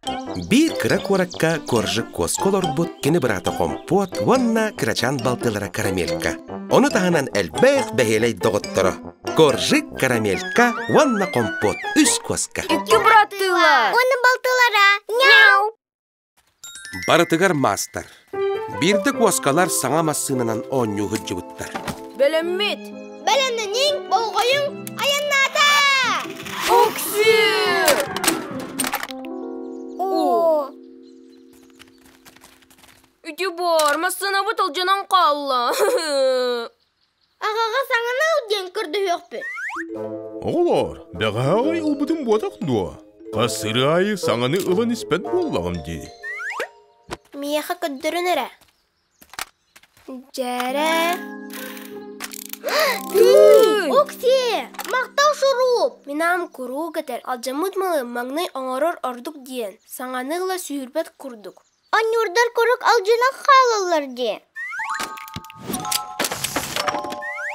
Биир кыра куоракка Коржик куоска олорбут кини быраата Хомпуот уонна кырачаан балтылара Карамелька. Ону таһынан элбэх бэһиэлэй доҕотторо Коржик, Карамелька уонна Хомпуот үс куоска. Икки быраттыылар. Уонна балтылара. Няу! Барытыгар маастар. Биирдэ куоскалар саҥа массыынанан оонньуу сылдьыбыттар. Бэлэммит. Бэлэмнэниҥ, болҕойуҥ, айаннаата! Укси! О! Ити баар, массыынабыт алдьанан хаалла. Аҕаҕа саҥаны ыл диэн көрдөһүөхпүт. Оҕолоор, бэҕэһээ аҕай ылбытым буотах дуо? Хас сырыы аайы саҥаны ылан испэт буоллаҕым дии. Миэхэ көрдөрүн эрэ. Дьэрэ. Окси! Махтал шуруп! Мин аам куруук этэр, алдьаммыт малы маҥнай оҥорор ордук диэн, саҥаны ыла сүүрбэт курдук. Анньуурдар куруук алдьанан хаалаллар дии.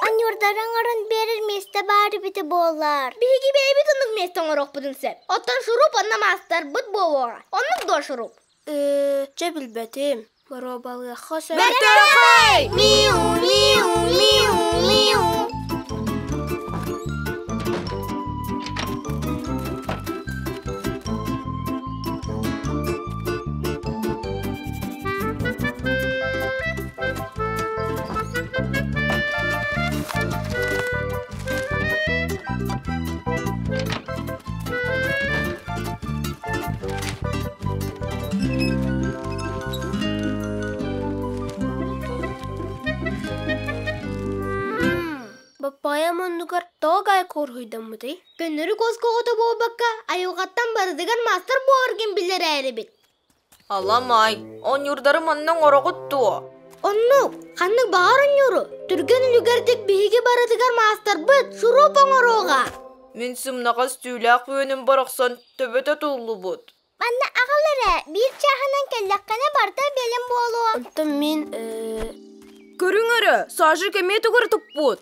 Анньуурдар оҥорон биэрэр миэстэ баар эбитэ буоллар. Биһиги бэйэбит оннук миэстэ оҥоруохпутун сөп. Оттон шуруп онно маастарбыт буолуоҕа. Оннук дуо шуруп? Ээ, чэ билбэтим. Боруобалыахха сөп. Бэртээхэй! Миу, миу, миу, миу. Баппаайа муннугар тоҕо гайка уруһуйдаммытый? Көннөрү куоска оҕото буолбакка, айылҕаттан барытыгар маастар буоларгын биллэрээрибит. Аламай, оонньуурдары манна оҥороҕут дуо? Оннук, ханнык баҕар оонньууру, түргэн үлүгэрдик биһиги барытыгар маастарбыт шуруп оҥоруоҕа. Мин сымнаҕас түүлээх үөнүм барахсан төбөтө туллубут. Манна аҕал эрэ, биир чааһынан кэллэххинэ барыта бэлэм буолуо. Онтон мин Көрүҥ эрэ, Сашик эмиэ тугу туппут.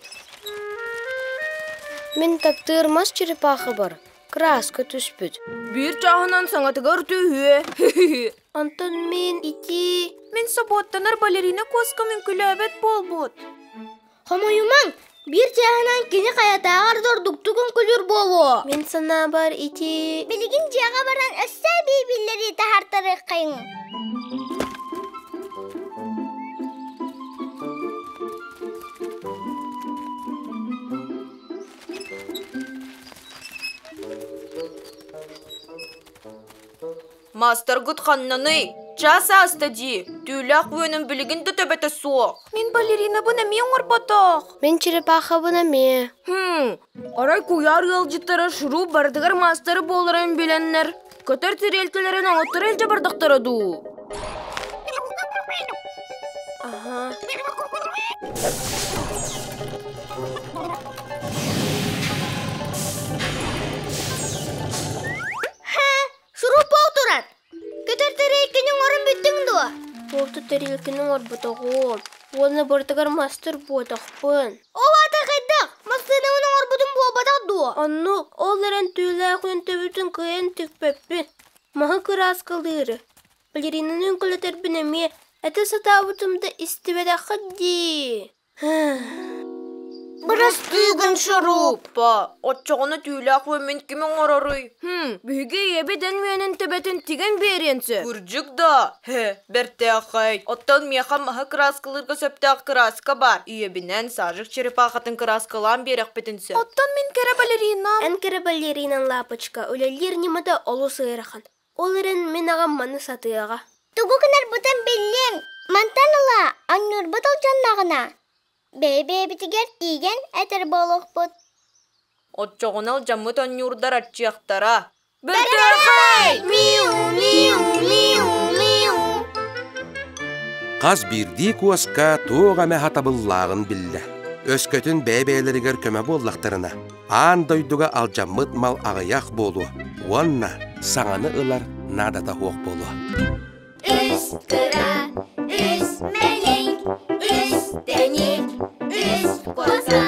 Мин таптыыр мас черепахабар краска түспүт. Биир чааһынан саҥатыгар түһүө. Онтон мин ити... Мин собуоттанар балерина куоскам үҥкүлээбэт буолбут. Хомойумаҥ, биир чааһынан кини хайатааҕар да ордуктук үҥкүлүүр буолуо. Мин санаабар ити... Билигин дьиэҕэ баран өссө эбии биллэрии таһаартарыаххайыҥ. Маастаргыт ханнаный? Час ааста дии. Түүлээх үөнүм билигин да төбөтө суох. Мин балеринабын эмиэ оҥорботох. Мин черепахабын эмиэ. Хм, арай куйаар ыалдьыттара шуруп барытыгар маастары буоларын билэннэр, көтөр тириэлкэлэрин оҥотторо илдьэ бардахтара дуу? Аха. Шуруп турар. Көтөр тэриэлкини оҥорон бүттүҥ дуо? Туохту тэриэлкини оҥорботоҕум. Уонна барытыгар мастер буотахпын. Ол аата хайдах? Массыынабын оҥорбутум буолбатах дуо? Оннук, ол эрэн түүлээх үөнтэбитин кыайан тикпэппин. Маһы кырааскалыыры. Балеринаны үҥкүлэтэрбин эмиэ этэ сатаабытым да истибэтэххит дии. Бырастыыгын шуруп! Па, оччоҕуна түүлээх үөммүн ким оҥороруй? Хм, биһиги ийэбит эн үөнүн төбөтүн тигэн биэриэн сөп. Кырдьык да, хе, бэртээхэй. Оттон миэхэ маһы кырааскалыырга сөптөөх кырааска баар. Ийэбинэн сажик черепахатын кырааскалаан биэрэхпитин сөп. Оттон мин кэрэ балеринам. Эн кэрэ балеринан лапочка үлэлиир ньымата олус ыарахан. Ол эрэн мин аҕам маны сатыаҕа. Тугу гынарбытын биллим. Мантан ыла анньыырбыт алдьаннаҕына, бэйэ-бэйэбитигэр тиийэн этэр буолуохпут. Оччоҕуна алдьаммыт онньуурдар аччыахтара. Бэртээхэй! Миу, миу, миу, миу. Хас биирдии куоска туох эмэ хатабыллааҕын биллэ. Өскөтүн бэйэ-бэйэлэригэр көмө буоллахтарына, аан дойдуга алдьаммыт мал аҕыйах буолуо уонна саҥаны ылар наадата суох буолуо. Үс кыра, үс мэлик, үс тэник, үс коза.